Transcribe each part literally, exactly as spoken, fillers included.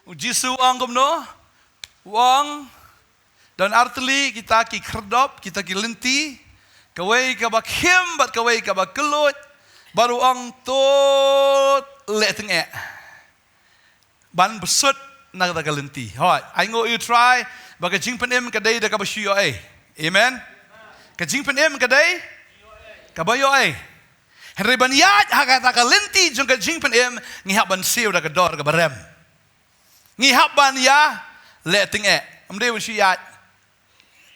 U Jisu u ong kumno? U ong, don artylli kita ki khyrdop, kita ki lynti, kawei kaba khim bad kawei kaba kylluid, bad u ong to leh tyngeh ban bsut na kata ka lynti. Hooid, ai nguh ïa u Trai ba ka jingpynim ka dei da kaba shu ïoh ei. Amen. Ka jingpynim ka dei kaba ïoh ei. Hynrei ban ïaid ha kata ka lynti jong ka jingpynim, ngi hap ban siew da ka dor kaba rem. Ngi hap ban ïa leh tyngeh. Ym dei ban shu ïaid,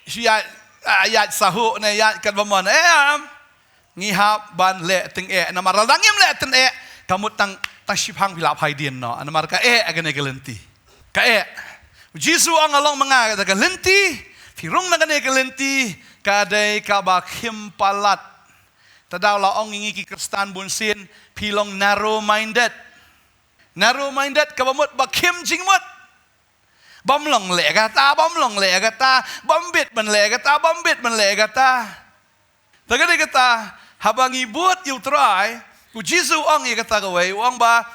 shu ïaid, ah, ïaid sahuh ne ïaid katba mon. Em. Ngi hap ban leh tyngeh. Namar lada ngim leh tyngeh, ka mut tang, tang shiphang phi lah phai dien noh. Namar ka eh kane ka lynti. Ka eh. U Jisu u ong, nga long ma nga kata ka lynti, phi rung na kane ka lynti, ka dei kaba khim palat. Te daw la ong ïa ngi ki Khristan bunsien, phi long narrow minded. Narrow minded kaba mut ba khim jingmut. Bym long leh kata, bym long leh kata, bym bit ban leh kata, bym bit ban leh kata. Te ka dei kata, haba ngi bud ïa u Trai, u Jisu u ong ïa kata kawei, u ong ba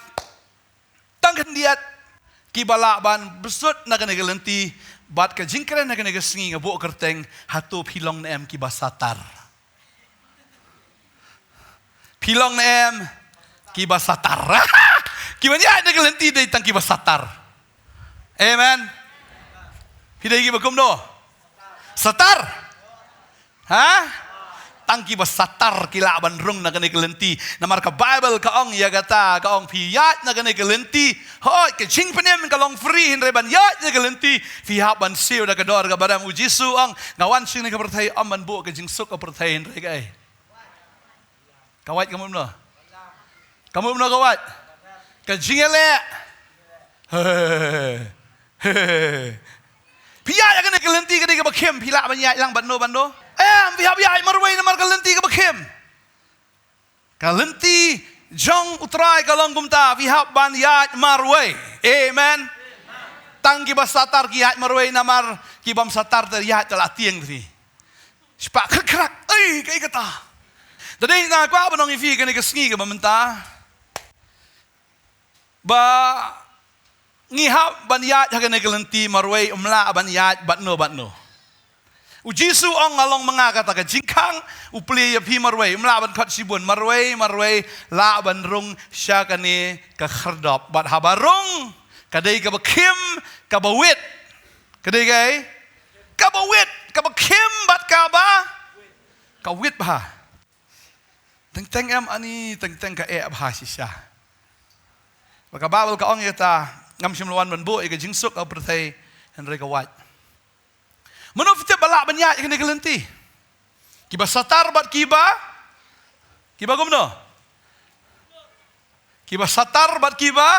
tang khyndiat kiba lah ban bsut na kane ka lynti, bad ka jingkren ha kane ka sngi nga buh kyrteng, hato phi long ne em kiba satar. Phi long ne em kiba satar. Kiba ïaid na ka lynti dei tang kiba satar. Amen. Phi dei kiba kumno? Satar. Ha? Tang kiba satar ki lah ban rung na kane ka lynti. Namar ka Baibl ka ong ïa kata, ka ong phi ïaid na kane ka lynti. Hooid, ka jingpynim ka long free, hynrei ban ïaid na ka lynti, phi hap ban siew da ka dor kaba rem. U Jisu u ong, nga wan sha kane ka pyrthei ym ban buh ka jingsuk ka pyrthei, hynrei kaei? Ka wait ka mut kumno? Ka mut kumno ka wait? Ka jingïaleh. He. He. Phi ïaid ha kane ka lynti ka dei kaba khim, phi lah ban ïaid lang bad no bad no? Em, phi hap ïaid marwei namar ka lynti kaba khim. Ka lynti jong u Trai ka long kumta, phi hap ban ïaid marwei. Amen. Tang kiba satar ki ïaid marwei namar ki bym satar te ïaid te la tieng te. Spah khrak khrak. Ei, kaei kata? Te dei nga kwah ban ong ïa phi kane ka sngi kaba mynta, ba ngi hap ban ïaid ha kane ka lynti marwei, ym lah ban ïaid bad no bad no. U Jisu u ong, nga long ma nga kata ka jingkhang, u plie ïa phi marwei, ym lah ban khot shibun, marwei, marwei lah ban rung sha kane ka khyrdop. Bad haba rung, ka dei kaba khim, kaba wit. Ka dei kaei? Kaba wit, kaba khim bad kaba, ka wit bha. Teng teng em ani, teng teng ka eh bha shisha. Ba ka Baibl ka ong ïa ta, ngam shym la wan ban buh ïa ka jingsuk ha pyrthei, hynrei ka wait. Mano phi tip ba lah ban ïaid ha kane ka lynti? Kiba satar bad kiba, kiba kumno? Kiba satar bad kiba,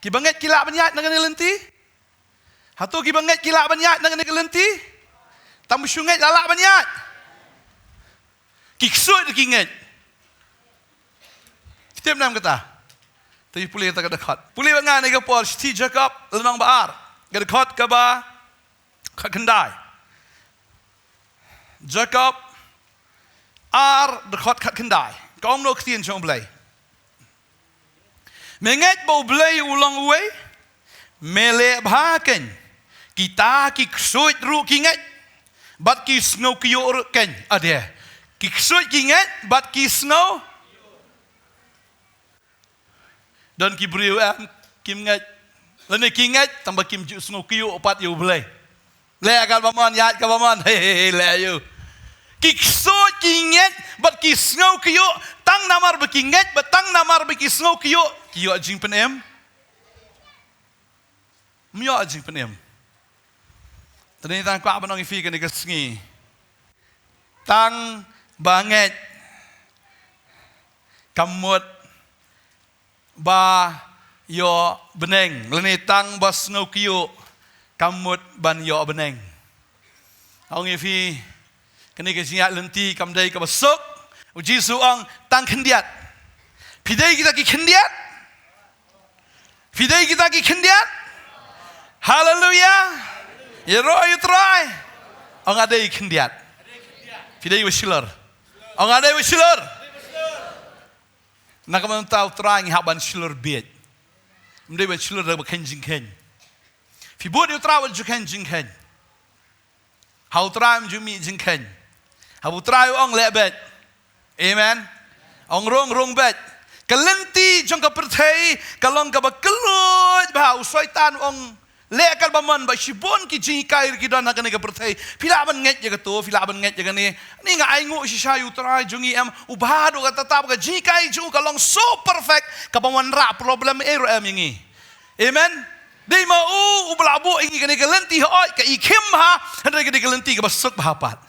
kiba ngeit ki lah ban ïaid na kane ka lynti? Hato kiba ngeit ki lah ban ïaid na kane ka lynti? Tang ba shu ngeit la lah ban ïaid? Ki ksuid ki ngeit. Phi tip ne em kata? Te pule kata ka dkhot. Pule bad nga na ka por, Shithi Jakob lynnong ba ar, ka dkhot kaba khatkhyndai. Jakob ar, dkhot khatkhyndai. Ka ong kumno ka ktien jong U Blei? Me ngeit ba U Blei u long uwei? Me leh bha kein. Kita ki ksuid ruh ki ngeit bad ki sngew kyiuh ruh kein. Ade. Ki ksuid ki ngeit bad ki sngew. Don ki briew em, kim ngeit. Lane ki ngeit tang ba kim ju sngew kyiuh pat ïa U Blei. Leh katba mon, ïaid katba mon. Hei, hei, hei, leh ïa u. Ki ksuid ki ngeit bad ki sngew kyiuh, tang namar ba ki ngeit bad tang namar ba ki sngew kyiuh, ki ïoh jingpynim? Ym ïoh jingpynim. Te dei tang kwah ban ong ïa phi kane ka sngi, tang ba ngeit kam mut ba ïoh bneng, lane tang ba sngew kyiuh kam mut ban ïoh bneng. Ong ïa phi, kane ka jingïaid lynti kam dei kaba suk. U Jisu u ong tang khyndiat. Phi dei kita ki khyndiat? Phi dei kita ki khyndiat? Haleluya. Ïaroh ïa U Trai. Ong nga dei khyndiat. Phi dei wa shlur? Ong nga dei wa shlur. Na ka bynta u Trai ngi hap ban shlur bieit. Ym dei ban shlur da ba khein jingkhein. Phi bud ïa u Trai wat ju khein jingkhein. Ha u Trai ym ju mih jingkhein. Ha u Trai u ong leh beit. Amen. Ong rung rung beit. Ka lynti jong ka pyrthei ka long kaba kylluid bha, u Soitan u ong leh kat ba mon ba shibun ki jinghikai ki don ha kane ka pyrthei. Phi lah ban ngeit ïa kato, phi lah ban ngeit ïa kane. Ni nga ai nguh shisha ïa u Trai jong ngi em, u bha haduh katta, ba ka jinghikai jong u ka long so perfect, kaba wanrah problem ei ruh em ïa ngi. Amen. Dei ma u, u ba la buh ïa ngi kane ka lynti hooid, ka i khim bha, hynrei ka dei ka lynti kaba suk bha pat.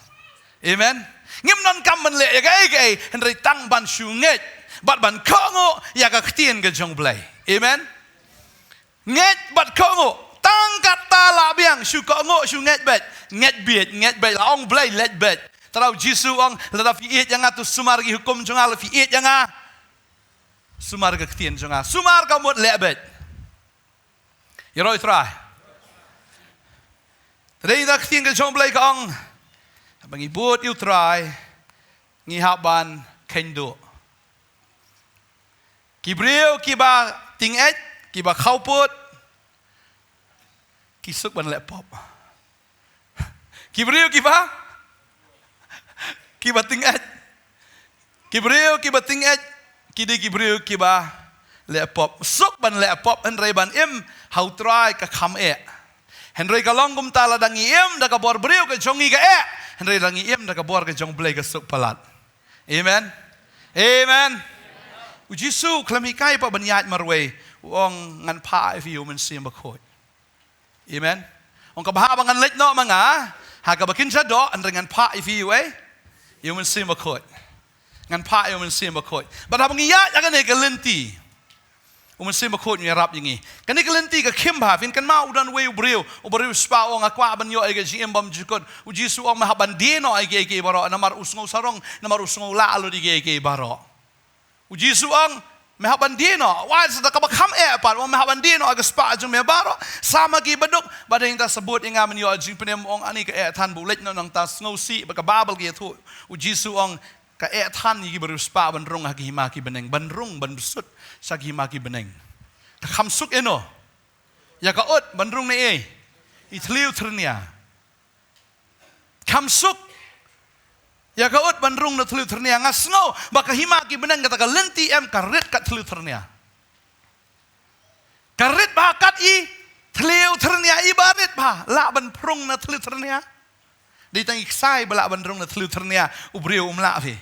Amen. Ngim donkam ban leh ïa kaei kaei, hynrei tang ban shu ngeit bad ban kohnguh ïa ka ktien ka jong u Blei. Amen. Ngeit bad kohnguh. Tang katta lah biang, shu kohnguh, shu ngeit beit. Ngeit beit, ngeit beit, la ong Blei leit beit. Te u Jisu u ong, lada phi ïeit ïa nga to sumar ki hukum jong nga, lada phi ïeit ïa nga, sumar ka ktien jong nga. Sumar ka mut leh beit. Ïaroh ïa u Trai. Te dei da ka ktien ka jong u Blei ka ong, haba ngi bud ïa u Trai, ngi hap ban kheiñ duh. Ki briew kiba tyngeh, kiba khawpud, ki suk ban leh pop. Ki briew kiba, kiba tyngeh. Ki briew kiba tyngeh, ki dei ki briew kiba leh pop. Suk ban leh pop, hynrei ban im ha u Trai ka kham eh. Hynrei ka long kumta, lada ngi im da ka bor briew ka jong ngi ka eh, hynrei lada ngi im da ka bor ka jong u Blei ka suk palat. Amen. Amen. U Jisu u khlem hikai pat ban ïaid marwei, u ong ngan phah ïa phi ïa u Mynsiem Bakhuid. Amen. Ong kaba haba ngan leit noh ma nga ha kaba kynja doh, hynrei ngan phah ïa phi ïa u ei? Ïa u Mynsiem Bakhuid. Ngan phah ïa u Mynsiem Bakhuid. Bad haba ngi ïaid ha kane ka lynti, u Mynsiem Bakhuid un ïarap ïa ngi. Kane ka lynti ka khim bha, phin kynmaw u don uwei u briew, u briew u spah u ong nga kwah ban ïoh ïa ka jingim bymjukut. U Jisu u ong me hap ban die noh ïa kiei kiei baroh, namar u sngew sarong, namar u sngew lah lut ïa kiei kiei baroh. U Jisu u ong me hap ban die noh, wat sa da kaba kham eh pat, u ong me hap ban die noh ïa ka spah jong me baroh, sa ma ki baduk, bad hangta sa bud ïa nga men ïoh jingpynim. U ong ani ka eh than ba u leit noh nangta, sngewsih ba ka Baibl ka ïathuh. U Jisu u ong ka eh than ïa ki briew spah ban rung ha ki hima ki bneng, ban rung ban bsut sha ki hima ki bneng. Ka kham suk ïano? Ïa ka ut ban rung na ei? I thliew thyrnia. Kham suk ïa ka ut ban rung na thliew thyrnia. Nga sngew ba ka hima ki bneng, kata ka lynti em, ka rit kat thliew thyrnia. Ka rit bha kat i thliew thyrnia, i ba rit bha lah ban phrung na thliew thyrnia. Dei tang i ksai ba lah ban rung na thliew thyrnia, u briew um lah phi.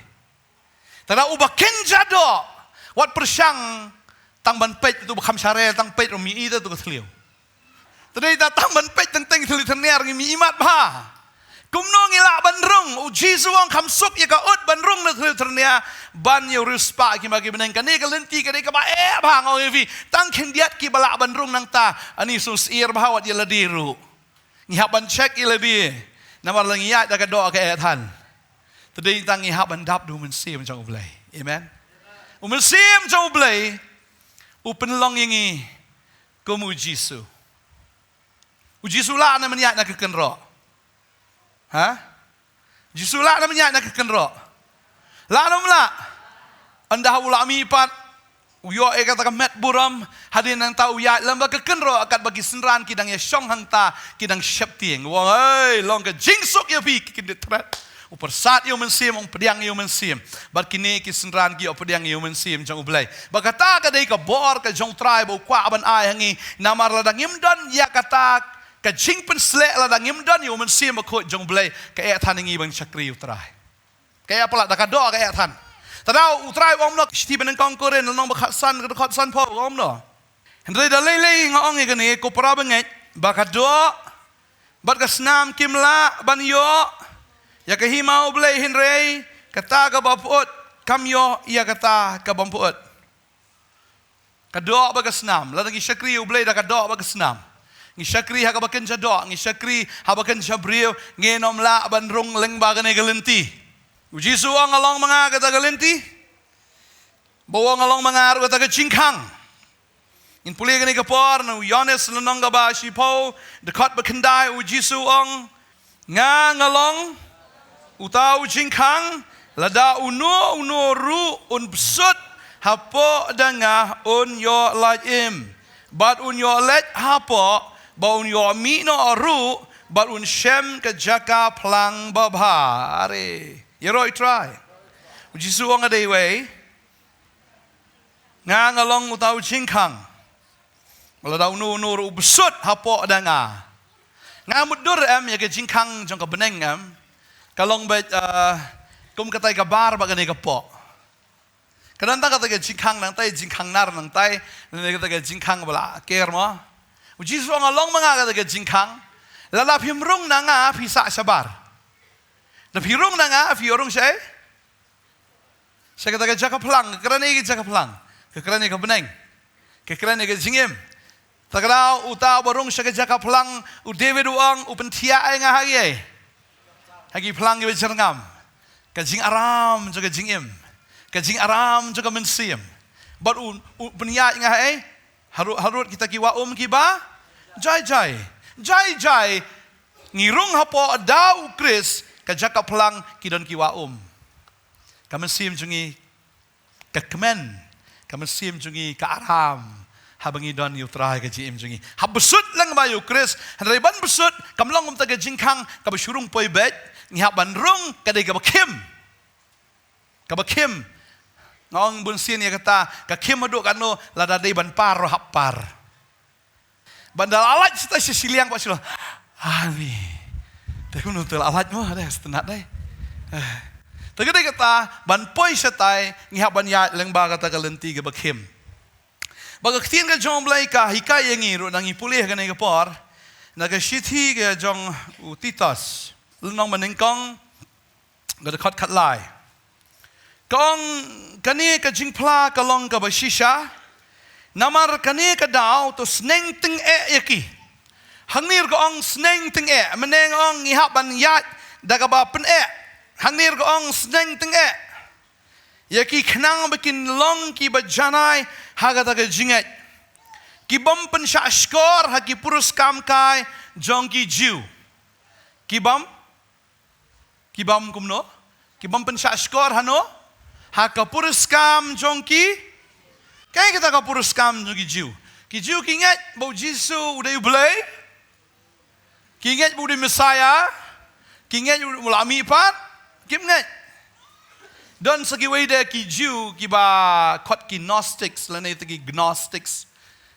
Te da uba kynja doh, wat pyrshang tang ban peit, tu ba kham sharel, tang peit ruh mih i te tu ka thliew. Te dei ta tang ban peit teng teng thliew thyrnia ngi mih i mat bha. Kumno ngi lah ban rung? U Jisu u ong kham suk ïa ka ut ban rung na thliew thyrnia, ban ïa u riewspah ki hima ki bneng. Kane ka lynti ka dei kaba eh bha, nga ong ïa phi. Tang khyndiat kiba lah ban rung nangta, ani sngewsyier bha wat ïa lade ruh. Ngi hap ban check ïa lade. Namar la ngi ïaid da ka doh ka eh than, te dei tang ngi hap ban dap da u Mynsiem jong u Blei. Amen. U Mynsiem jong u Blei u pynlong ïa ngi kum u Jisu. U Jisu lah ne em ban ïaid na ka kynroh? Ha? U Jisu lah ne em ban ïaid na ka kynroh? Lah ne em lah? Ynda u lah mih pat, u ïoh ïa kata ka met burom, hadien nangta u ïaid lem bad ka kynroh, katba ki synran ki dang ïashong hangta, ki dang sheptieng. U ong, hei, long ka jingsuk ïa phi ki kyndit thret. U pyrsad ïa u Mynsiem, ong pdiang ïa u Mynsiem. Bad kine ki synran ki ïoh pdiang ïa u Mynsiem jong u Blei. Bad kata ka dei ka bor ka jong u Trai ba u kwah ban ai ha ngi. Namar lada ngim don ïa kata ka jingpynsleh, lada ngim don ïa u Mynsiem Bakhuid jong u Blei, ka eh than ïa ngi ban shakri u Trai. Ka eh palat, da ka doh ka eh than. Te da u Trai u ong noh, shithi ba nyngkong Korinth lynnong ba khatsan, ka dkhot sanphew, u ong noh. Hynrei da lei lei nga ong ïa kane ko para bangeit, ba ka doh bad ka snam kim lah ban ïoh ïa ka hima u Blei, hynrei kata kaba pyut kam ïoh ïa kata ka bym pyut. Ka doh bad ka snam, lada ngi shakri ïa u Blei da ka doh bad ka snam. Ngi shakri ha kaba kynja doh, ngi shakri ha kaba kynja briew, ngin ym lah ban rung lyngba kane ka lynti. U Jisu u ong nga long ma nga kata ka lynti. Ba u ong nga long ma nga ruh kata ka jingkhang. Ngin pule kane ka por na u Ïoannis lynnong kaba shiphew, dkhot ba khyndai, u Jisu u ong, nga nga long Uta u jingkhang, lada uno uno ruh un bsut hapoh da nga, un ïoh lait im. Bad un ïoh leit hapoh, bad un ïoh mih noh ruh, bad un shem ka jaka phlang babha. Are. Ïaroh i Trai. U Jisu u ong ha dei wei. Nga nga long uta u jingkhang. Lada uno uno ruh u bsut hapoh da nga. Nga mutdur em ïa ka jingkhang jong ka bneng em. Ka long beit, eh, kum katai ka bar bad kane ka poh. Ka don tang katai ka jingkhang nangtai, jingkhang nar nangtai, ne katai ka jingkhang ba la ker mo. U Jisu u ong nga long ma nga katai ka jingkhang. Lada phim rung na nga phi sah shabar. Da phi rung na nga phi rung shaei? Sha kata ka jaka phlang, ka kren ïa ka jaka phlang, ka kren ïa ka bneng, ka kren ïa ka jingim. Te ka daw uta uba rung sha ka jaka phlang, u David u ong, u pynthiah ïa nga ha ki ei? Ha ki phlang kiba jyrngam. Ka jingaram jong ka jingim, ka jingaram jong ka mynsiem. Bad u, u pynïaid ïa nga ha ei? Harud, harud kita ki wah um kiba jai jai, jai jai. Ngi rung hapoh da u Khrist, ka jaka phlang ki don ki wah um. Ka mynsiem jong ngi ka kmen, ka mynsiem jong ngi ka aram. Haba ngi don ïa u Trai ka jingim jong ngi hap bsut lang ba ïa u Khrist. Hynrei ban bsut kam long kumta ka jingkhang kaba shu rung poi beit. Ngi hap ban rung ka dei kaba khim. Kaba khim. Nga ong bun sien ïa kata, ka khim haduh katno, lada dei ban par ruh hap par. Ban da la lait shatai sha shiliang pat shu long, ani. Te kumno te la lait mo, dei sngewtynnat dei. Eh. Te ka dei kata ban poi shatai, ngi hap ban ïaid lyngba kata ka lynti kaba khim. Ba ka ktien ka jong U Blei ka hikai ïa ngi ruh, nang ngi pule ha kane ka por, na ka shithi ka jong u Titus, lynnong ba nyngkong, ka dkhot khatlai. Ka ong, kane ka jingphla ka long kaba shisha, namar kane ka daw to sneng tyngeh ïa ki. Hangne ruh ka ong sneng tyngeh, mynne nga ong ngi hap ban ïaid da kaba pyneh. Hangne ruh ka ong sneng tyngeh ïa ki khnang ba kin long kiba janai ha kata ka jingngeit, ki bym pynshah shkor ha ki puriskam kai jong ki Jiw. Ki bym, ki bym kumno? Ki bym pynshah shkor hano? Ha ka puriskam jong ki. Kaei kata ka puriskam jong ki Jiw? Ki Jiw ki ngeit ba u Jisu u dei U Blei. Ki ngeit ba u dei Messiah. Ki ngeit u la mih pat. Kim ngeit. Don sa kiwei de ki Jiw kiba khot ki Gnostics lane te ki Gnostics.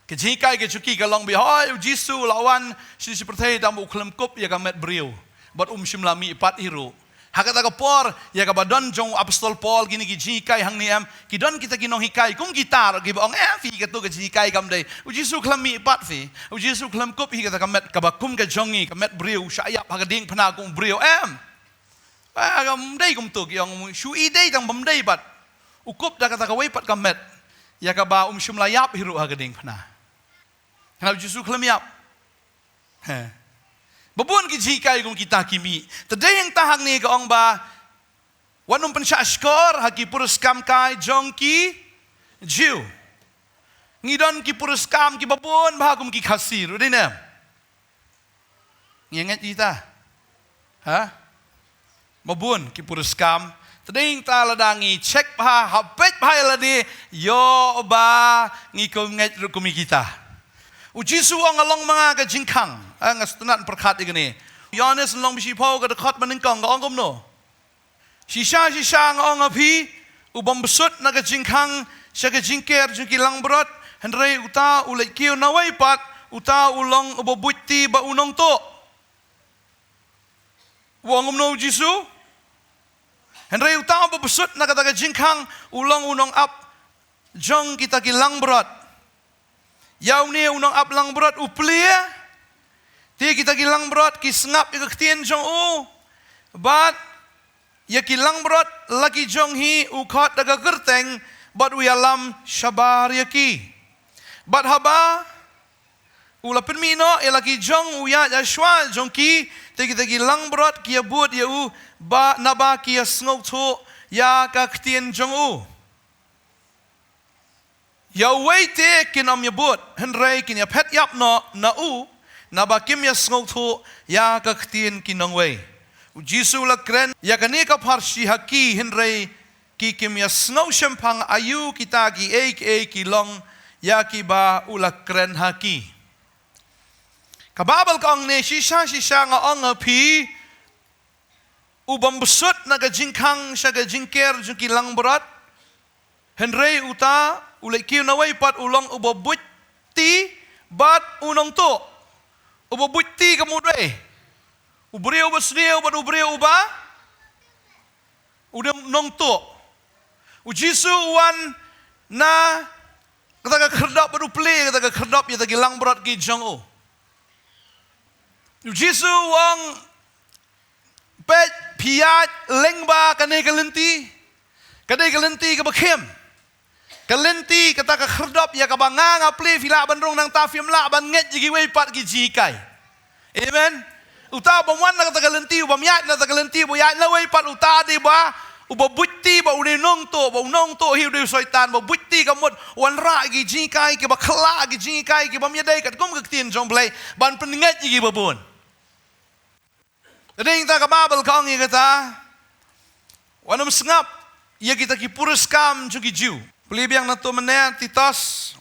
Ka jinghikai ka jong ki ka long ba hooid u Jisu u la wan sha pyrthei tang ba u khlem kup ïa ka met briew bad um shym la mih pat hi ruh. Ha kata ka por ïa kaba don jong u Apostol Paul kine ki jinghikai hangne em, ki don kita ki nonghikai kum kita ruh kiba ong, eh, phi, kato ka jinghikai kam dei. U Jisu khlem mih pat phi. U Jisu khlem kup hi kata ka met kaba kum ka jong ngi, ka met briew, u shah ïap ha ka diengphna kum u briew em. Ah, kam dei kumto, ki ong shu i dei tang bym dei pat. U kup da kata kawei pat ka met ïa kaba um shym la ïap hi ruh ha ka diengphna. Hynrei u Jisu khlem ïap. He. Ba bun ki jinghikai kum kita ki mih. Te dei hangta hangne ka ong ba wat nym pynshah shkor ha ki puriskam kai jong ki Jiw. Ngi don ki puriskam kiba bun bha kum ki Khasi ruh, dei ne? Ngi ngeit ïa kita? Ha? Ba bun ki puriskam. Te dei hangta lada ngi check bha, ha peit bha ïa lade, ïoh ba ngi kum ngeit ruh kum ïa kita. U Jisu u ong nga long ma nga ka jingkhang. Ah, nga sngewtynnat pyrkhat ïa kane. Ïoannis lynnong ba shiphew ka dkhot ba nyngkong ka ong kumno? Shisha shisha nga ong ha phi, u bym bsut na ka jingkhang sha ka jingker jong ki langbrot, hynrei uta u leit kiew nawei pat, uta u long uba buit ti bad u nongtuh. U ong kumno u Jisu? Hynrei uta uba bsut na kata ka jingkhang u long u nongap jong kita ki langbrot. Ïa une u nongap langbrot u plie, te kita ki langbrot ki sngap ïa ka ktien jong u, bad ïa ki langbrot la ki jong hi u khot da ka kyrteng, bad u ïalam shabar ïa ki. Bad haba u la pynmih noh ïa la ki jong u ïaid ha shuwa jong ki, te kita ki langbrot ki ïabud ïa u, ba naba ki ïasngewthuh ïa ka ktien jong u. Ïa uwei te kin ym ïabud, hynrei kin ïaphet ïap noh na u, naba kim ïasngewthuh ïa ka ktien ki nongwei. U Jisu u la kren ïa kane ka pharshi ha ki, hynrei ki kim ïa sngew shemphang aïu kita kiei kiei ki long ïa kiba u la kren ha ki. Ka Baibl ka ong ne, shisha shisha nga ong ha phi, u bym bsut na ka jingkhang sha ka jingker jong ki langbrot. Hynrei uta u leit kiew na wei pat u long uba buit ti bad u nongtuh. Uba buit ti ka mut ei? U briew uba sniew bad u briew uba, u dei nongtuh. U Jisu u wan na kata ka khyrdop bad u plie kata ka khyrdop ïa kata ki langbrot ki jong u. U Jisu u ong, peit, phi ïaid lyngba kane ka lynti. Ka dei ka lynti kaba khim. Ka lynti kata ka khyrdop ïa kaba nga nga plie, phi lah ban rung, nangta phim lah ban ngeit ïa kiwei pat ki jinghikai. Amen. Uta u bym wan na kata ka lynti, u bym ïaid na kata ka lynti, u ïaid na wei pat, uta dei ba uba buit ti, ba u dei nongtuh, ba u nongtuh hi u dei u Soitan, ba buit ti ka mut u wanrah ki jinghikai kiba khyllah, ki jinghikai ki bym ïadei katkum ka ktien jong U Blei, ban pynngeit ïa kiba bun. Te dei ta ka Baibl ka ong ïa kata. Wat nym sngap ïa kita ki puriskam jong ki Jiw. Plie biang na to mynne Titus.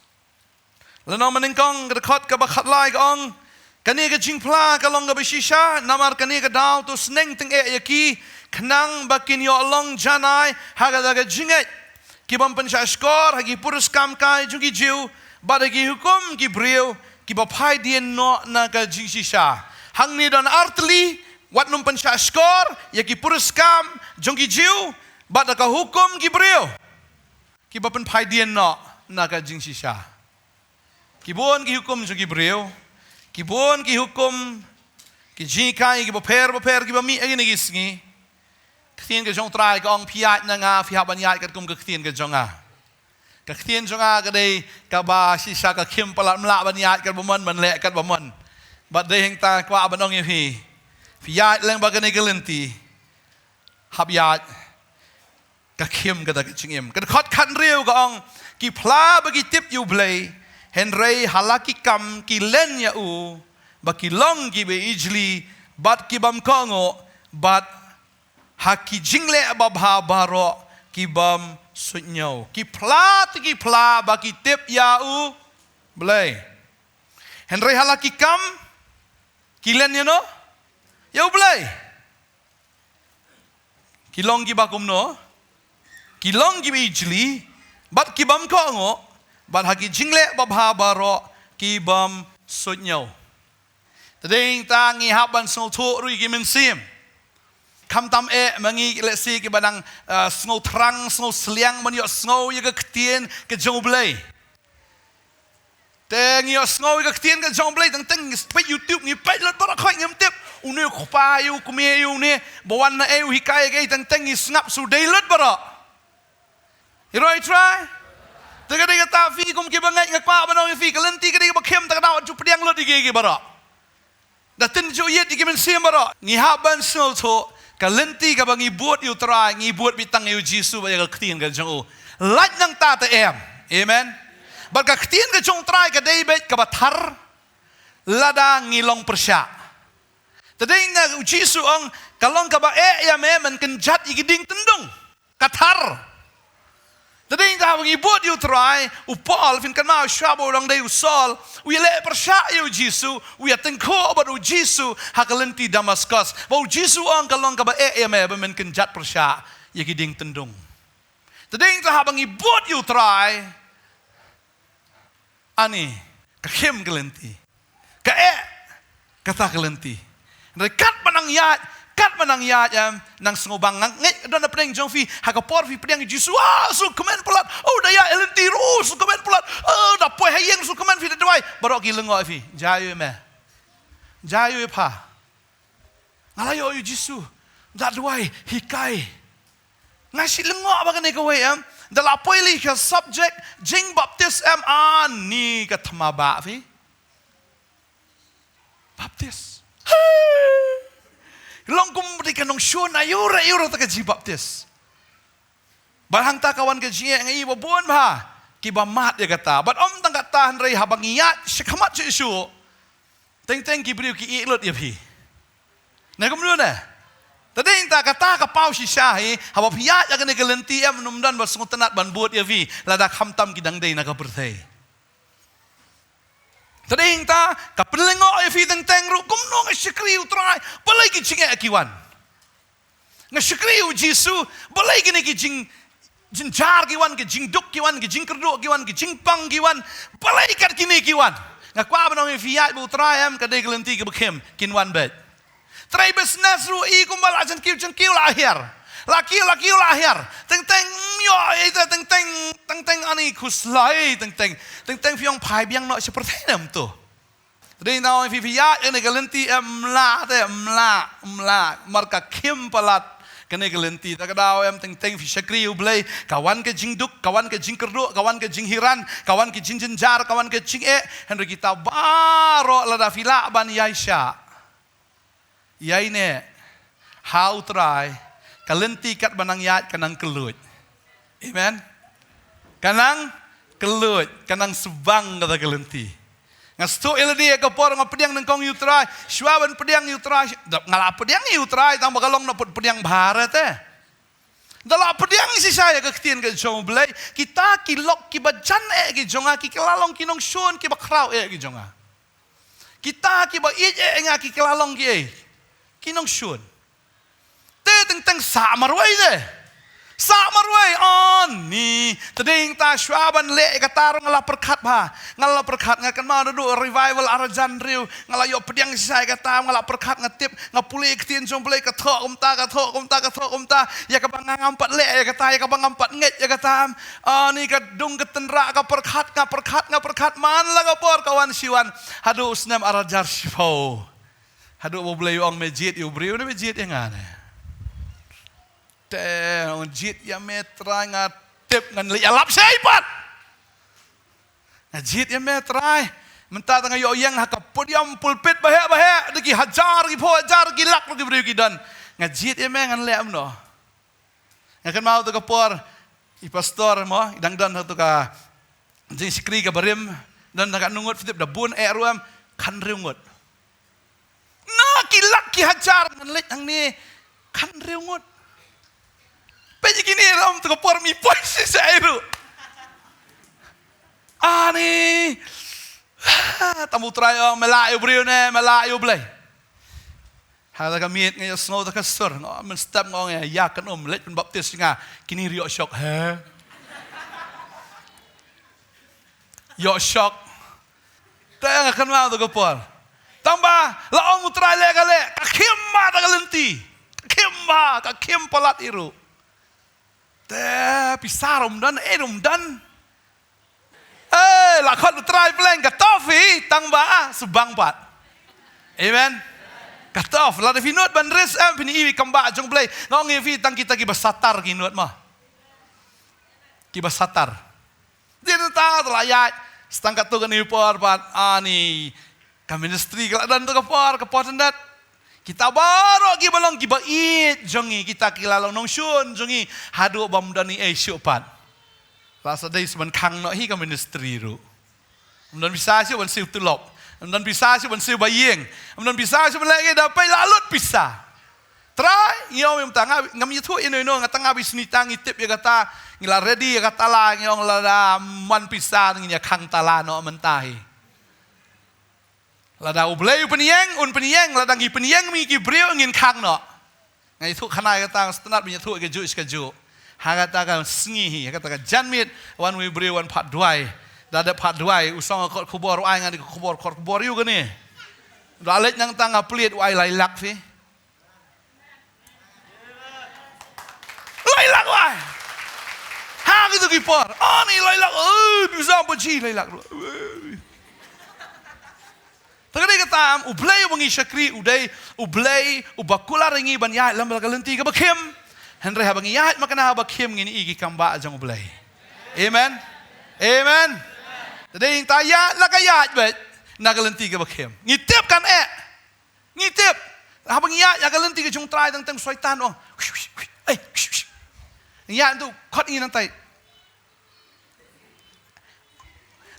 Lynnong banyngkong, ka dkhot kaba khatlai ka ong, kane ka jingphla ka long kaba shisha, namar kane ka daw to sneng tyngeh ïa ki, khnang ba kin ïoh long janai ha kata ka jingngeit, ki bym pynshah shkor ha ki puriskam kai jong ki Jiw, bad ha ki hukum ki briew kiba phai dien noh na ka jingshisha. Hangne don artylli, wat nym pynshah shkor ïa ki puriskam jong ki Jiw bad ha ka hukum ki briew kiba pynphai dien noh na ka jingshisha. Ki bun ki hukum jong ki briew, ki bun ki hukum, ki jinghikai kiba pher bapher kiba mih ha kine ki sngi. Ka ktien ka jong U Trai ka ong, phi ïaid na nga, phi hap ban ïaid katkum ka ktien ka jong nga. Ka ktien jong nga ka dei kaba shisha, ka khim palat, ym lah ban ïaid katba mon, ban leh katba mon. Bad dei hangta kwah ban ong ïa phi, phi ïaid lyngba kane ka lynti, hap ïaid ka khim kata ka jingim. Ka dkhot khathynriew ka ong, ki phla ba ki tip ïa U Blei, hynrei ha la ki kam ki len ïa u, ba ki long kiba ijli bad ki bym kohnguh, bad ha ki jingleh babha baroh ki bym suidñiew. Ki phla te ki phla ba ki tip ïa U Blei, hynrei ha la ki kam ki len ïano? Ïa U Blei. Ki long kiba kumno? Ki long kiba ijli bad ki bym kohnguh, bad ha ki jingleh babha baroh ki bym suidñiew. Te dei ta ngi hap ban sngewthuh ruh ïa ki mynsiem. Khamtam eh ma ngi, let's say, kiba dang, ah, sngewthrang, sngewsliang ban ïohsngew ïa ka ktien ka jong U Blei. Te ngi ïohsngew ïa ka ktien ka jong U Blei, teng teng ngi peit YouTube, ngi peit lut baroh, khoit ngim tip une u kpa ïa u, kmie ïa une, ba wan na ei, u hikai ïa kaei, teng teng ngi sngap shu dei lut baroh. Hero, I try. Te ka dei kata, phi kum kiba ngeit, nga kwah ban ong ïa phi, ka lynti ka dei kaba khim, te ka daw ju pdiang lut ïa ki, ïa ki baroh. Da tynjuh ïit ïa ki mynsiem baroh. Ngi hap ban sngewthuh, ka lynti kaba ngi bud ïa U Trai, ngi bud beit tang ïa U Jisu bad ïa ka ktien ka jong u. Lait nangta te em. Amen. Bad ka ktien ka jong U Trai ka dei beit kaba thar lada ngi long pyrshah. Te dei na U Jisu ong, ka long kaba eh ïa me, men kynjat ïa ki dieng tyndung. Ka thar. Te dei ta haba ngi bud ïa U Trai, u Paul, phin kynmaw, shuwa ba u dang dei u Saul, u ïaleh pyrshah ïa U Jisu, u ïatyngkhuh bad U Jisu ha ka lynti Damaskus. Ba U Jisu u ong, ka long kaba eh ïa me ba men kynjat pyrshah ïa ki dieng tyndung. Te dei ta haba ngi bud ïa U Trai, ani, ka khim ka lynti. Ka eh kata ka lynti. Hynrei katba nang ïaid, katba nang ïaid, em, nang sngewbang, nang ngeit, don na pdeng jong phi, ha ka por phi pdiang ïa U Jisu, ah, sngewkmen palat. Oh, da ïaid ha lynti ruh, sngewkmen palat. Oh, da poi ha ïing, sngewkmen, phi da duwai. Baroh ki lyngngoh ïa phi. Jia ïa me. Jia ïa pha. Nga la ïoh ïa U Jisu. Da duwai, hikai. Nga shu lyngngoh ba kane kawei, em. Da la poi lei ka subject jingbaptis, em, ani ka thma ba phi. Baptis. Long kum dei ka nongshun, aiu re, aiu re ta ka jingbaptis. Bad hangta ka wan ka jingeh, nga i ba bun bha kiba mad ïa kata. Bad ym tang kata, hynrei haba ngi ïaid shakhmat shuh shuh, teng teng ki briew ki ïeh lut ïa phi. Ne kumno ne? Te dei nangta kata ka paw shisha hi, haba phi ïaid ïa kane ka lynti em, ym don ba sngewtynnat ban bud ïa phi, lada khamtam ki dang dei na ka pyrthei. Te dei nangta ka pynlyngngoh ïa phi teng teng ruh, kumno nga shakri U Trai, balei ki jingeh ki wan. Nga shakri U Jisu, balei kine ki jing, jynjar ki wan, ki jingduk ki wan, ki jingkyrduh ki wan, ki jingpang ki wan, balei kat kine ki wan. Nga kwah ban ong ïa phi, ïaid bad U Trai em, ka dei ka lynti kaba khim, kin wan beit. Trei business ruh i kumba la jang kiew jang kiew la hiar. La kiew la kiew la hiar. Teng teng, ym ïoh ïa ita, teng teng, teng teng ani khuslai, teng teng. Teng teng phi ong phai biang noh sha pyrthei ne em to. Te dei nangta ong ïa phi, phi ïaid ïa kane ka lynti em, ym lah te, ym lah, ym lah. Namar ka khim palat kane ka lynti. Te ka daw em, teng teng phi shakri U Blei, ka wan ka jingduk, ka wan ka jingkyrduh, ka wan ka jinghiran, ka wan ka jingjynjar, ka wan ka jingeh. Hynrei kita baroh lada phi lah ban ïaishah, ïaineh ha U Trai, ka lynti katba nang ïaid ka nang kylluid. Amen. Ka nang kylluid, ka nang sbang kata ka lynti. Nga sngewthuh ïa lade ïa ka por nga pdiang nyngkong ïa U Trai, shuwa ban pdiang ïa U Trai, da nga la pdiang ïa U Trai tang ba ka long na put pdiang bha re te. Da la pdiang shisha ïa ka ktien ka jong U Blei, kita ki lok kiba jan eh ki jong nga ki la long ki nongshun kiba khraw eh ki jong nga. Kita kiba ïeit eh ïa nga ki la long ki ei, ki nongshun. Te teng teng sah marwei te. Sah marwei, ani. Te dei nangta shuwa ban leh ïa kata ruh nga la pyrkhat bha. Nga la pyrkhat, nga kynmaw naduh revival ar hajar hynriew, nga la ïoh pdiang shisha ïa kata, nga la pyrkhat, nga tip, nga pule ïa ka ktien jong U Blei, ka thoh kumta, ka thoh kumta, ka thoh kumta. Ïa kaba nga ngam pat leh ïa kata, ïa kaba ngam pat ngeit ïa kata. Ani, ka dung ka tynrah, ka pyrkhat, nga pyrkhat, nga pyrkhat, man la ka por ka wan shi wan. Haduh u snem ar hajar shiphew. Haduh ba U Blei u ong me jied ïa u briew ne me jied ïa nga ne. Te ong jied ïa me Trai, nga tip ngan leit ïalap shai pat. Nga jied ïa me Trai. Mynta te nga ïoh ïeng ha ka podium pulpit baheh baheh, da ki hajar, ki phew hajar, ki lak ruh ki briew ki don. Nga jied ïa me, ngan leh kumno. Nga kynmaw tu ka por, i pastor mo, i dang don ha tu ka jingshakri kaba rim, don ha ka ngut, phi tip da bun eh ruh em, khathynriew ngut. Na ki lak ki hajar ngan leit hangne, khathynriew ngut. Peit ïa kine ruh em, tu ka por mi poi shisha ei ruh. Ani. Tang ba U Trai ong, me lah ïa u briew ne, me lah ïa U Blei. Ha kata ka miet nga ïohsngew kata ka sur, nga mynstep nga ong ïa, ïa kan ym leit pynbaptis nga, kine ruh ïoh shock, he? Ïoh shock. Te nga kynmaw tu ka por. Tang ba la ong U Trai leh ka leh, ka khim bha kata ka lynti. Ka khim bha, ka khim palat ïa ruh. Te pisa ruh ym don, eh ruh ym don. Eh, la khot U Trai pleng, ka tough hi, tang ba sbang pat. Amen. Ka tough, lada phi nud ban risk em, phin ïohi kam bha jong U Blei. Nga ong ïa phi, tang kita kiba satar ki nud mo. Kiba satar. Dei nangta te la ïaid, sa tang katto katne por pat, ani, ka ministry ka la don tu ka por, ka por tyndat. Kita baroh kiba long kiba ïeit jong ngi, kita ki la long nongshun jong ngi, haduh ba ym don ei ei shuh pat. La sa dei sa ban khang noh hi ka ministry ruh. Ym don pisa shuh ban siew tulop. Ym don pisa shuh ban siew ba ïing. Ym don pisa shuh ban leh ngi da pei la lut pisa. Trai, ngi ong mynta nga, ngam ïathuh ïano ïano, nga tang nga bad i Sunita ngi tip ïa kata, ngi la ready ïa kata la, ngi ong lada ym wan pisa ngin ïa khang tala noh mynta hi. Lada U Blei u pynïeng, un pynïeng, lada ngi pynïeng ma ngi ki briew ngin khang noh. Nga ïathuh khana ïa kata, nga sngewtynnat ban ïathuh ïa kajuh shi kajuh. Ha kata ka sngi hi, ha kata ka janmiet, wan uwei u briew wan phah duwai. Da dep phah duwai, u song ka kot khubor, u ai nga da ka khubor, kot khubor ïa u kane. Da leit nangta nga plied, u ai lai lak phi. Lai lak wai. Ha kito ki por. Ani lai lak. Eh, pisa ba ji lai lak. Te ka dei kata em, U Blei uba ngi shakri u dei U Blei uba kular ïa ngi ban ïaid lem bad ka lynti kaba khim. Hynrei haba ngi ïaid ma kane kaba khim ngin ïohi ki kam bha jong U Blei. Amen. Amen. Te dei nangta ïaid la ka ïaid beit na ka lynti kaba khim. Ngi tip kan eh. Ngi tip, haba ngi ïaid ïa ka lynti ka jong U Trai teng teng u Soitan u ong, "Ei, ngi ïaid tu, khot ngi nangtai."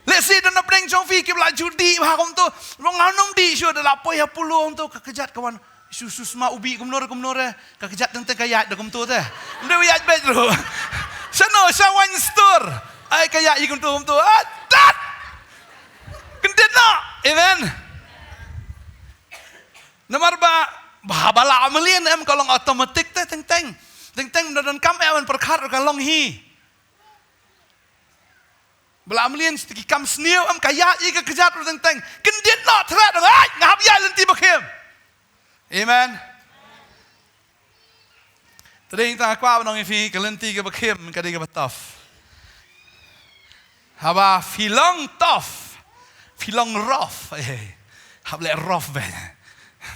Lehse don na pdeng jong phi kiba la ju dih bha kumto, ruh ngam nym dih shuh, da la poi ha polo kumto, ka kjat ka wan, Shu, shu sma u bih kumno re, kumno re. Ka kjat teng teng ka ïaid da kumto te. Ym dei u ïaid beit ruh. Shano, sha wine store. Ai ka ïaid kumto, kumto. Ah, tat! Kyndit noh. Amen. Namar ba, ba, ba la mlien em ka long automatic te teng teng. Teng teng ym don kam eh ban pyrkhat ka long hi. Ba la mlien sha ki kam sniew em ka ïaid ïa ka kjat ruh teng teng. Kyndit noh thra dang ai nga hap ïaid lynti ba khim. Amen. Te dei tang kwah ban ong ïa phi ka lynti kaba khim ka dei kaba tough. Haba phi long tough, phi long rough, eh, hap leh rough beit.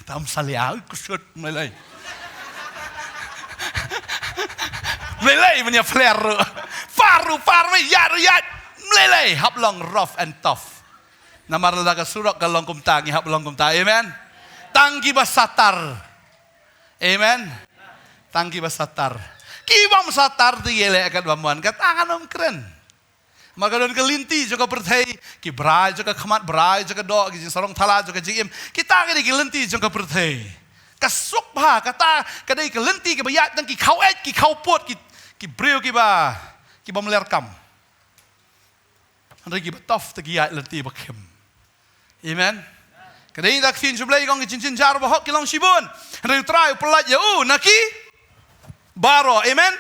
Tam salia, ui, kusut, mlei lei. Mlei lei, menia flare ruh. Far ruh, far ruh, ïaid ruh, ïaid. Mlei lei, hap long rough and tough. Namar lada ka surok ka long kumta, ngi hap long kumta. Amen. Tang kiba satar. Amen. Tang kiba satar. Kibym satar te ïaleh katba mon, kata ngan ym kren. Namar ka don ka lynti jong ka pyrthei, ki brai jong ka khmat, brai jong ka doh, ki jingsarong thala jong ka jingim. Kita ki dei ki lynti jong ka pyrthei. Ka suk bha, kata ka dei ka lynti kaba ïaid tang ki khaweit, ki khawpud, ki, ki briew kiba, kibym leh kam. Hynrei kiba tough te ki ïaid lynti ba khim. Amen. Ka dei da ka ktien jong U Blei ka ong ki jingjynjar bahok ki long shibun. Hynrei U Trai u pyllait ïa u na ki baroh. Amen.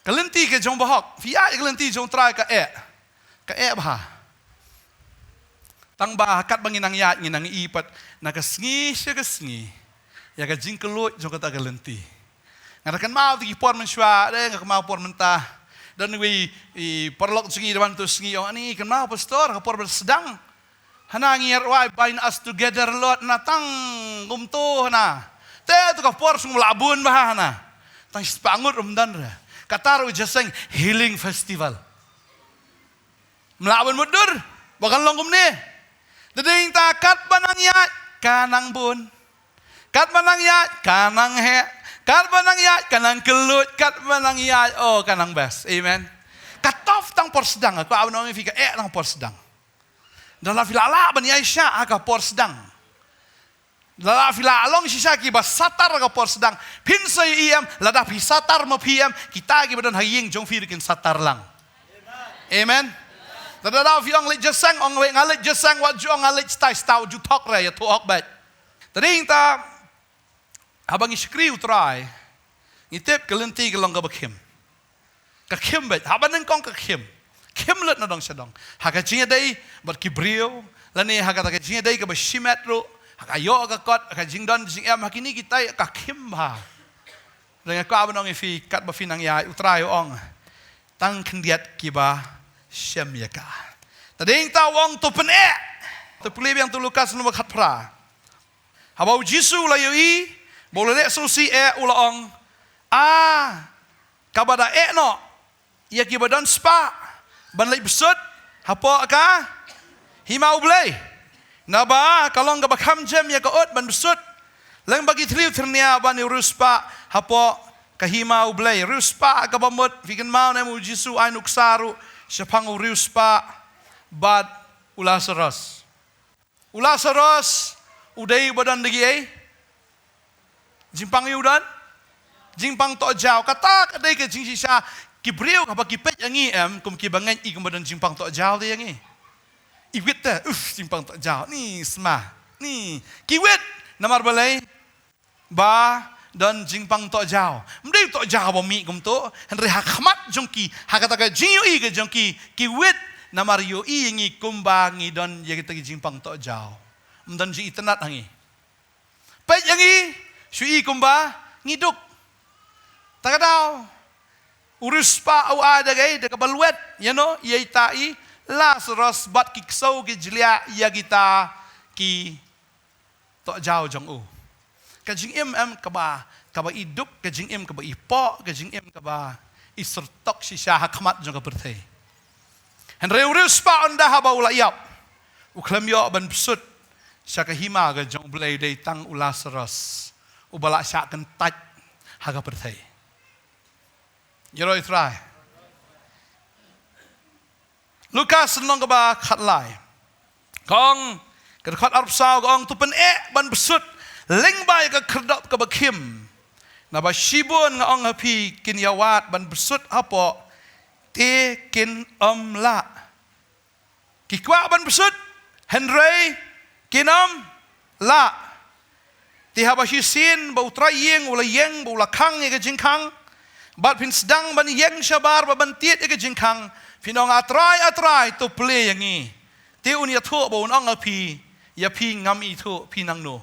Ka lynti ka jong bahok. Phi ïaid ka lynti jong U Trai ka eh. Ka eh bha. Tang ba katba ngi nang ïaid ngi nang i pat na ka sngi sha ka sngi ïa ka jingkylluid jong kata ka lynti. Nga da kynmaw te ki por mynshuwa, de nga kynmaw por mynta. Don iwei i paralok jong ngi da wan tu sngi ong, ani kynmaw pastor, ka por ba sdang. Hana ngi rwai bind us together Lord, na tang kumto hana. Te tu ka por sung la bun bha hana. Tang spah ngut ruh ym don re. Kata ruh jingïaseng healing festival. Ym lah ban mutdur ba kan long kumne. Te dei ta katba nang ïaid ka nang bun. Katba nang ïaid ka nang heh. Katba nang ïaid ka nang kylluid. Katba nang ïaid, oh, ka nang best. Amen. Ka tough tang por sdang, ka kwah ban ong ïa phi ka eh tang por sdang. Da la phi la lah ban ïaishah ha ka por sdang. Lada phi la long shisha kiba satar ha ka por sdang, phin sa ïohi em, lada phi satar ma phi em, kita kiba don ha ïing jong phi ruh kin satar lang. Amen. Lada da phi ong leit jingïaseng, ong wei nga leit jingïaseng, wat ju ong nga leit stai stau, ju thok re, ïathuh hok beit. Te dei ta, haba ngi shakri U Trai, ngi tip ka lynti ka long kaba khim. Ka khim beit, haba nyngkong ka khim. Khim lut na dong sha dong. Ha ka jingïadei bad ki briew, lane ha kata ka jingïadei kaba shimet ruh, ha ka ïoh ka kot, ha ka jingdon jingem, ha kine kita ka khim bha. Dang ïa ka ba nong ïa phi, katba phi nang ïaid, U Trai u ong, tang khyndiat kiba shem ïa ka. Te dei ta u ong to pyneh. To pule biang to Lukas number khatphra. Haba u Jisu u la ïohi ba u la leh sngewsih eh, u la ong, a, kaba da eh noh ïa kiba don spah ban leit bsut hapoh ka hima U Blei. Naba ka long kaba kham jem ïa ka ut ban bsut lyngba ki thliew tyrnia ban ïa u riewspah hapoh ka hima U Blei. Riewspah kaba mut, phi kynmaw ne em, u Jisu ai nuksa ruh shaphang u riewspah bad u Lasaros. U Lasaros u dei uba don da kiei? Jingpang, u don jingpang tohjaw. Kata ka dei ka jingshisha. Ki briew haba ki peit ïa ngi em, kum kiba ngeit i kum ba don jingpang tohjaw te ïa ngi. I wit te, uf, jingpang tohjaw. Ni sma. Ni. Ki wit namar balei? Ba don jingpang tohjaw. Ym dei tohjaw ba mih kumto, hynrei ha khmat jong ki, ha kata ka jingïohi ka jong ki, ki wit namar ïohi ïa ngi kumba ngi don ïa kita ki jingpang tohjaw. Ym don jingitynnad ha ngi. Peit ïa ngi, shu i kumba ngi duk. Ta ka daw u riewspah u ai da kaei, da kaba lwet, ïa no, ïa ita i Lasaros bad ki ksew ki jliah ïa kita ki tohjaw jong u. Ka jingim em kaba, kaba i duk, ka jingim kaba i poh, ka jingim kaba i syrtok shisha ha khmat jong ka pyrthei. Hynrei u riewspah, ynda haba u la ïap, u khlem ïoh ban bsut sha ka hima ka jong U Blei, dei tang u Lasaros uba la shah kyntait ha ka pyrthei. Ïaroh ïa U Trai. Lukas lynnong kaba khatlai. Ka ong, ka dkhot arphew saw ka ong, to pyneh ban bsut Lyngba ïa ka khyrdop kaba khim. Naba shibun nga ong ha phi kin ïawad ban bsut hapoh. Te kin ym lah. Ki kwah ban bsut, hynrei kin ym lah. Te haba shisien ba u trai ïing u la ïeng ba u la khang ïa ka jingkhang. Bad phin sdang ban ïeng shabar ba ban tied ïa ka jingkhang. Phin ong a Trai, a Trai, to plie ïa ngi. Te un ïathuh ba un ong ha phi, ïa phi ngam ithuh, phi nangno.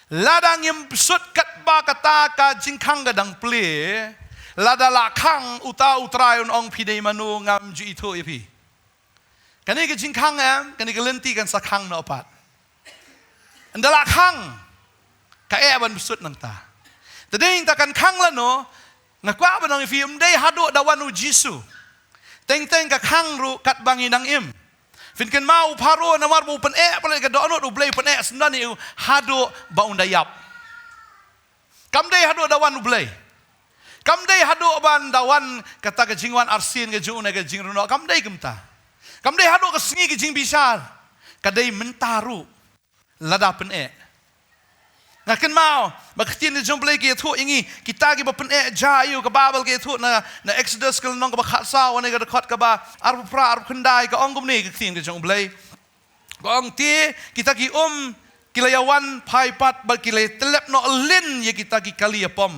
Lada ngim bsut katba kata ka jingkhang ka dang plie. Lada la khang uta u trai un ong phi dei mano ngam ju ithuh ïa phi. Kane ka jingkhang em, kane ka lynti kan sa khang noh pat. Ynda la khang, ka eh ban bsut nangta. Te dei nangta kan khang lano, nga kwah ban ong ïa phi ym dei haduh da wan u Jisu. Teng teng ka khang ruh katba ngi nang im. Phin kynmaw u Pharaoh namar ba u pyneh palat ka dohnud u Blei u pyneh syndon ïa u haduh ba un da ïap. Kam dei haduh da wan u Blei. Kam dei haduh ban da wan kata ka jingwan arsien ka jong u ne ka jingrung noh. Kam dei kumta. Kam dei haduh ka sngi ka jingbishar. Ka dei mynta ruh. Lada pyneh. Nga kynmaw ba ka ktien ka jong u Blei ka ïathuh ïa ngi kita kiba pyneh ja ïa u ka Baibl ka ïathuh na, na Exodus ka lynnong kaba khatsaw ne ka dkhot kaba arphew phra arphew khyndai ka ong kumne ka ktien ka jong u Blei. Ka ong te kita ki um ki la ïawan phai pat bad ki la ïatyllep noh lin ïa kita ki kali ïapom.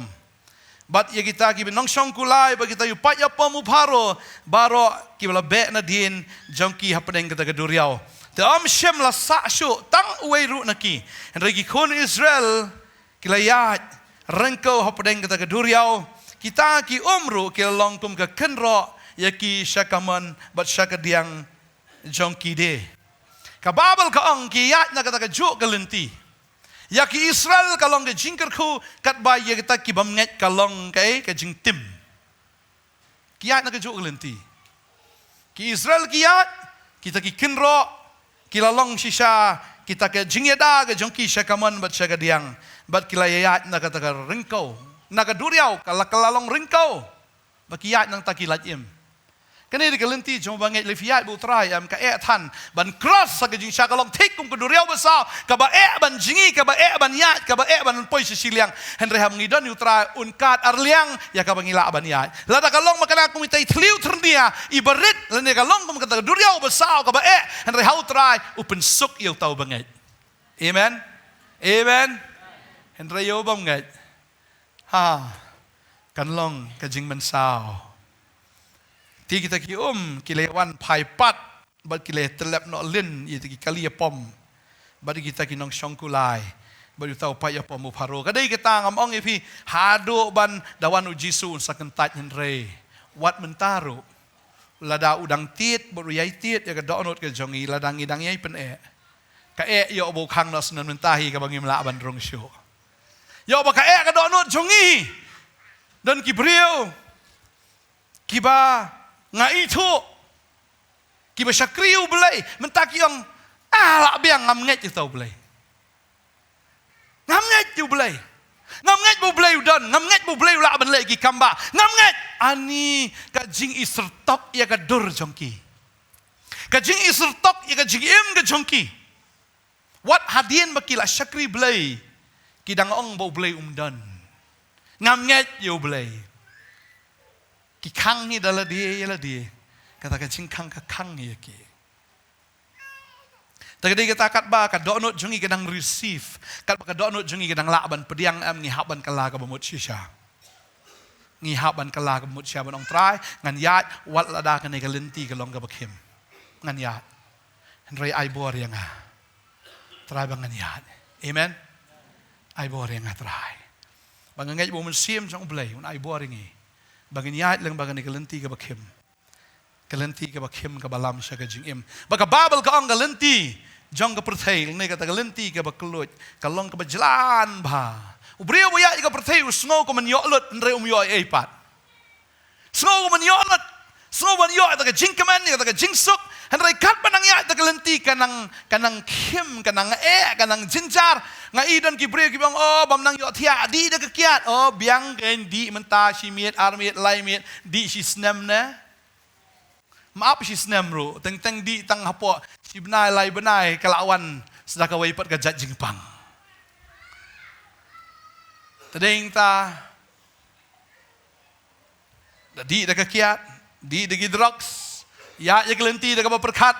Bad ïa kita ki nongshong kulai bad kita u paid ïapom u Pharaoh baroh kiba la beh nadien jong ki hapdeng kata ka duriaw. Te ym shym la sah shuh tang uwei ruh na ki. Hynrei ki khun Israel ki la ïaid ryngkew hapdeng kata ka duriaw. Kita ki um ruh ki la long kum ka kynroh ïa ki sha ka mon bad sha ka diang jong ki de. Ka Baibl ka ong ki ïaid na kata ka juh ka lynti. Ïa ki Israel ka long ka jingkyrkhu katba ïa kita ki bym ngeit ka long ka, eh, ka jingtim. Ki ïaid na ka juh ka lynti. Ki Israel ki ïaid, kita ki kynroh, ki la long shisha, kita ka jingïada ka jong ki sha ka mon bad sha ka diang, bad ki la ïaid na kata ka ryngkew, na ka duriaw, ka la, ka la long ryngkew. Ba ki ïaid nangta ki lait im. Kane dei ka lynti jong ba ngeit lei phi ïaid ba u Trai em ka eh than ban cross sa ka jingshah ka long thik kum ka duriaw basaw kaba eh ban jngi kaba eh ban ïaid kaba eh ban poi sha shiliang. Hynrei haba ngi don ïa u Trai un kat arliang ïa kaba ngi lah ban ïaid. Lada ka long ma kane kum itai thliew tyrnia i barit lane ka long kum kata ka duriaw basaw kaba eh hynrei ha u Trai u pynsuk ïa uta uba ngeit. Amen. Amen. Hynrei ïa u bym ngeit. Ha, kan long ka jingmynsaw. Te kita ki um, ki la wan phai pat, bad ki la tyllep noh lin, ïa kita ki kali ïapom, bad kita ki nongshong kulai, bad uta u paid ïapom u Pharaoh. Ka dei kata ngam ong ïa phi, haduh ban da wan u Jisu un sa kyntait hynrei. Wat mynta ruh, lada u dang tied, bad u ïai tied, ïa ka dohnud ka jong ngi, lada ngi dang ïai pyneh. Ka eh ïoh ba u khang noh syndon mynta hi kaba ngim lah ban rung shuh. Ïoh ba ka eh ka dohnud jong ngi. Don ki briew kiba nga ithuh kiba shakri u Blei mynta ki ong ah lah biang ngam ngeit ïa uta u Blei. Ngam ngeit ïa u Blei. Ngam ngeit ba u Blei u don, ngam ngeit ba u Blei u lah ban leh ki kam ba. Ngam ngeit ani ka jingisyrtok ïa ka dur jong ki. Ka jingisyrtok ïa ka jingim ka jong ki. Wat hadien ba ki la shakri Blei ki dang ong ba u Blei um don. Ngam ngeit ïa u Blei. Ki khang hi da lade ïa lade. Kata ka jingkhang ka khang ïa ki. Ta ka dei kata katba ka dohnud jong ngi ka dang receive. Katba ka dohnud jong ngi ka dang lah ban pdiang em ngi hap ban kylla kaba mut shisha. Ngi hap ban kylla kaba mut shisha ban ong Trai ngan ïaid wat lada kane ka lynti ka long kaba khim. Ngan ïaid. Hynrei ai bor ïa nga. Trai ba ngan ïaid. Amen. Ai bor ïa nga Trai. Ba nga ngeit ba u Mynsiem jong u Blei un ai bor ïa ngi. Ba ngin ïaid lem ba kane ka lynti kaba khim. Ka lynti kaba khim kaba lam sha ka jingim. Ba ka Baibl ka ong ka lynti jong ka pyrthei ne kata ka lynti kaba kylluid ka long kaba jlan bha. U briew ba ïaid ka pyrthei u sngew ka man ïoh lut hynrei um ïoh ei pat. Sngew ka man ïoh lut. Sngew ban ïoh kata ka jingkmen kata ka jingsuk. Hynrei katba nang ïaid kata ka lynti ka nang ka nang khim ka nang eh ka nang jynjar. Nga i don ki briew kiba ong oh bym nang ïoh thiah dih da ka kiad oh biang kein dih mynta shi miet ar miet lai miet dih shi snem ne. Map shi snem ruh, teng teng dih tang hapoh shi bnai lai bnai ka la wan sda kawei pat ka jait jingpang. Te dei ta da dih da ka kiad, dih da ki drugs, ïaid ïa ka lynti da kaba pyrkhat.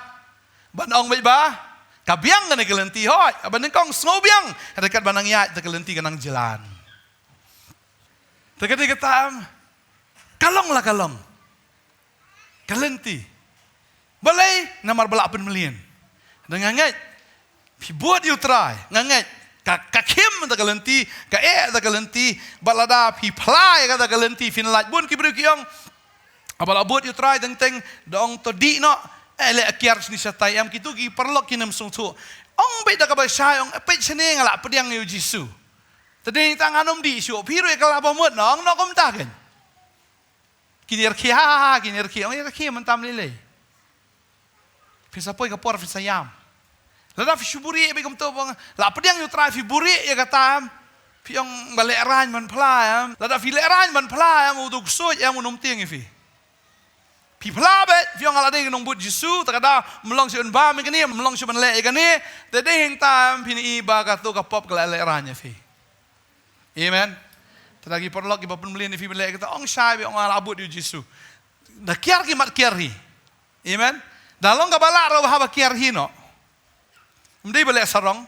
Ban ong beit ba ka biang kane ka lynti, hooid, haba nyngkong sngew biang, hynrei katba nang ïaid te ka lynti ka nang jlan. Te ka dei kata, ka long la ka long. Ka lynti. Balei? Namar ba lah pynmlien. Da nga ngeit phi bud ïa u Trai, nga ngeit ka, ka khim da ka lynti, ka eh da ka lynti. Bad lada phi phla ïa kata ka lynti, phin lait. Bun ki briew ki ong, haba lah bud ïa u Trai teng teng da ong to dih noh, eh, leh kiar shini shatai. Em, kitu ki paralok kin ym sngewthuh. Ong beit da kaba shai, ong peit shane nga lah pdiang ïa u Jisu. Te dei ta ngan ym dih shuh, phi ruh ïa ka la ba mut noh, ong noh kumta kein. Kin ïarkhie, ha, ha, ha, kin ïarkhie, ong ïarkhie mynta ym lei lei. Phin sa poi ka por phin sa ïam. Lada phi shu buhrieh beit kumto, ba nga lah pdiang ïa u Trai, phi buhrieh ïa kata, em. Phi ong ba lehraiñ ban phla, em. Lada phi lehraiñ ban phla, em, u duk suit, em, un ym tieng ïa phi. Phi phla beit, phi ong nga la dei ka nongbud Jisu, te ka daw ym long shuh ban bam ïa kane, ym long shuh ban leh ïa kane, te dei hangta, em, phin i ba kato ka pop ka la lehraiñ ïa phi. Amen. Te da ki paralok kiba pynmlien ïa phi ban leh kata, ong shai beit, ong nga la bud ïa u Jisu. Da kiar ki mat kiar hi. Amen. Da long kaba lah ruh haba kiar hi noh. Ym dei ba leh sarong.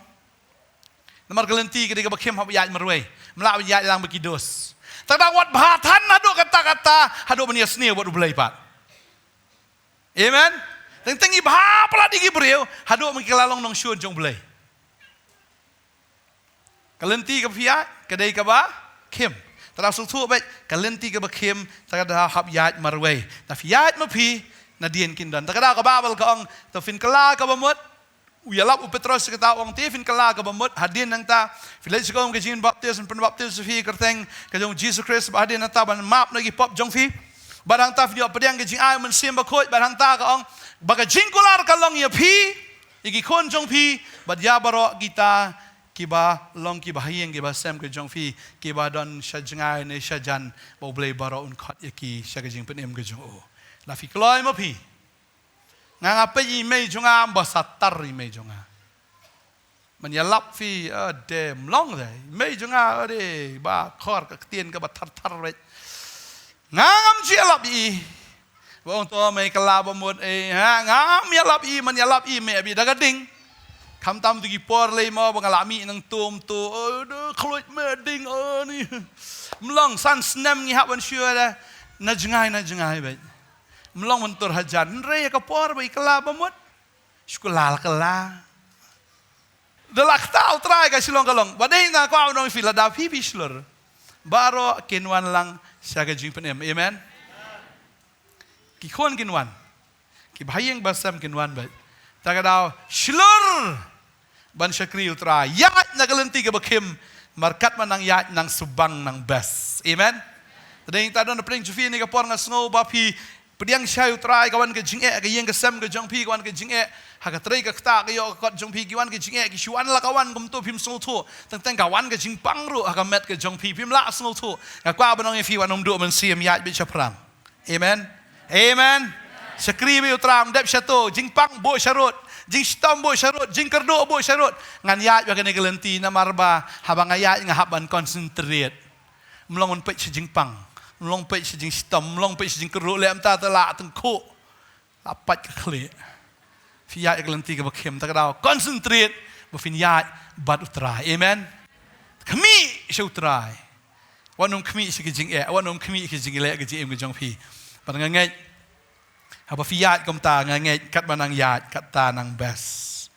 Namar ka lynti ka dei kaba khim, hap ïaid marwei. Ym lah ban ïaid lang bad ki dos. Te da wat bha than haduh katta katta, haduh ban ïasniew bad U Blei pat. Amen. Teng teng i bha palat ïa ki briew, haduh ban ki la long nongshun jong U Blei. Ka lynti kaba phi ïaid ka dei kaba khim. Te da sngewthuh beit, ka lynti kaba khim, te da hap ïaid marwei. Da phi ïaid ma phi, nadien kin don. Te ka daw ka Baibl ka ong, to phin kylla kaba mut. U ïalap u Petros kata, u ong te phin kylla kaba mut. Hadien nangta phi leit sha ka um ka jingbaptis, yn pynbaptis ïa phi ha ka kyrteng ka jong U Jisu Khrist, bad hadien nangta ban map na ki pop jong phi. Bad hangta phin ïoh pdiang ka jingai U Mynsiem Bakhuid. Bad hangta ka ong ba ka jingkular ka long ïa phi, ïa ki khun jong phi, bad ïa baroh kita kiba long kiba ha ïing kiba sem ka jong phi, kiba don sha jngai ne sha jan, ba U Blei baroh un khot ïa ki sha ka jingpynim ka jong u. La phi kloi ma phi. Nga nga peit i mei jong nga, ba satar i mei jong nga. Man ïalap phi, ade, ym long de. I mei jong nga, ade, ba khor ka ktien kaba thar thar beit. Nga ngam ju ïalap i. Ba ong to mei kylla ba mut, eh, ha, ngam ïalap i, man ïalap i mei abi da ka ding. Khamtam tu ki por lei mo ba nga la mih nangtum tu, ade, khluit mei ding, ani. Ym long, san snem ngi hap ban shu da na jngai na jngai beit. Ym long ban tur hajan, hynrei ïa ka por ba i kylla ba mut. Shu kylla la kylla. Da la ktah U Trai ka shu long ka long. Ba dei na kwah ban ong ïa phi, lada phi phi shlur, baroh kin wan lang sha ka jingpynim. Amen. Ki khun kin wan. Kiba ha ïing ba sem kin wan beit. Te ka daw shlur ban shakri U Trai. Ïaid na ka lynti kaba khim. Namar katba nang ïaid nang shu bang nang best. Amen. Te dei ta don na pdeng jong phi ne ka por, nga sngew ba phi pdiang shai U Trai, ka wan ka jingeh, ka ïing ka sem ka jong phi ka wan ka jingeh. Ha ka trei ka ktah ka ïoh ka kot jong phi ki wan ka jingeh, ki shu wan la ka wan kumto phim sngewthuh. Teng teng ka wan ka jingpang ruh ha ka met ka jong phi, phim lah sngewthuh. Nga kwah ban ong ïa phi, wat nym duh mynsiem, ïaid beit shaphrang. Amen. Amen. Shakri beit U Trai, ym dep shato, jingpang buh sharud, jingshitom buh sharud, jingkyrduh buh sharud. Ngan ïaid bad kane ka lynti namar ba haba nga ïaid nga hap ban concentrate. Ym long ban peit sha jingpang, ym long peit sha jingshitom, ym long peit sha jingkyrduh, leh mynta te la tyngkhuh, la pait ka khlieh. Phi ïaid ïa ka lynti kaba khim, te ka daw concentrate ba phin ïaid bad U Trai. Amen. Khmih sha U Trai. Wat nym khmih sha ki jingeh, wat nym khmih ki jingleh ki jingim ki jong phi. Bad nga ngeit haba phi ïaid kumta, nga ngeit katba nang ïaid katta nang best.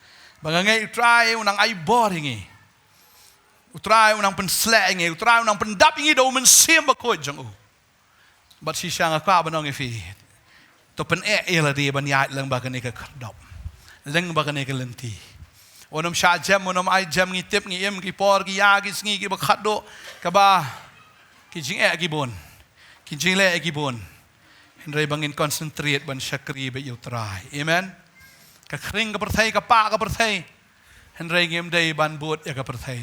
Ba nga ngeit U Trai u nang ai bor ïa ngi. U Trai u nang pynsleh ïa ngi, U Trai u nang pyndap ïa ngi da U Mynsiem Bakhuid jong u. Bad shisha nga kwah ban ong ïa phi, to pyneh ïa lade ban ïaid lyngba kane ka khyrdop, lyngba kane ka lynti. Wat nym shah jem, wat nym ai jem, ngi tip ngi im ki por ki ïa ki sngi kiba khatduh, kaba ki jingeh ki bun, ki jingleh ki bun. Hynrei ba ngin concentrate ban shakri beit ïa U Trai. Amen. Ka khring ka pyrthei, ka pah ka pyrthei. Hynrei ngim dei ban bud ïa ka pyrthei.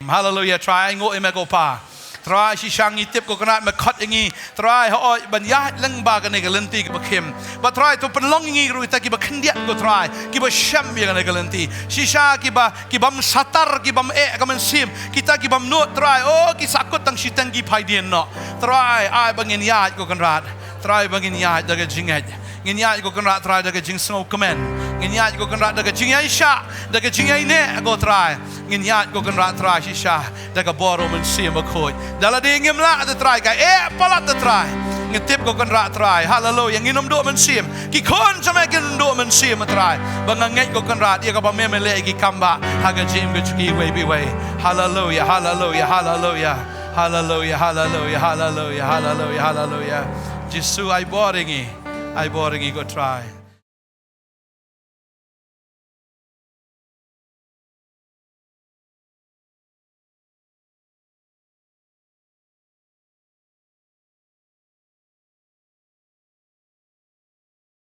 Haleluia, Trai, ai nguh ïa me ko Pa. Trai, shisha ngi tip ko Kynrad me khot ïa ngi, Trai, hooid ban ïaid lyngba kane ka lynti kaba khim. Bad Trai, to pynlong ïa ngi ruh kita kiba khyndiat ko Trai, kiba shem ïa kane ka lynti. Shisha kiba, kibym satar, kibym eh ka mynsiem, kita kibym nud Trai, oh, ki sahkut tang shiteng ki phai dien noh. Trai, ai ba ngin ïaid ko Kynrad. Trai, ba ngin ïaid da ka jingngeit. Ngin ïaid ko Kynrad Trai da ka jingsngewkmen. Ngin ïaid ko Kynrad da ka jingïaishah, da ka jingïaineh ko Trai. Ngin ïaid ko Kynrad Trai shisha da ka bor u Mynsiem Bakhuid. Da lade ngim lah te Trai, ka eh palat te Trai. Ngi tip ko Kynrad Trai. Haleluya. Ngin ym duh mynsiem. Ki khun jong me kin ym duh mynsiem Trai. Ba nga ngeit ko Kynrad ïa kaba me me leh ïa ki kam ba ha ka jingim ka jong ki iwei pa iwei. Haleluya, haleluya, haleluya. Haleluya, haleluya, haleluya, haleluya, haleluya. Jisu, ai bor ïa ngi. Ai bor ïa ngi ko Trai.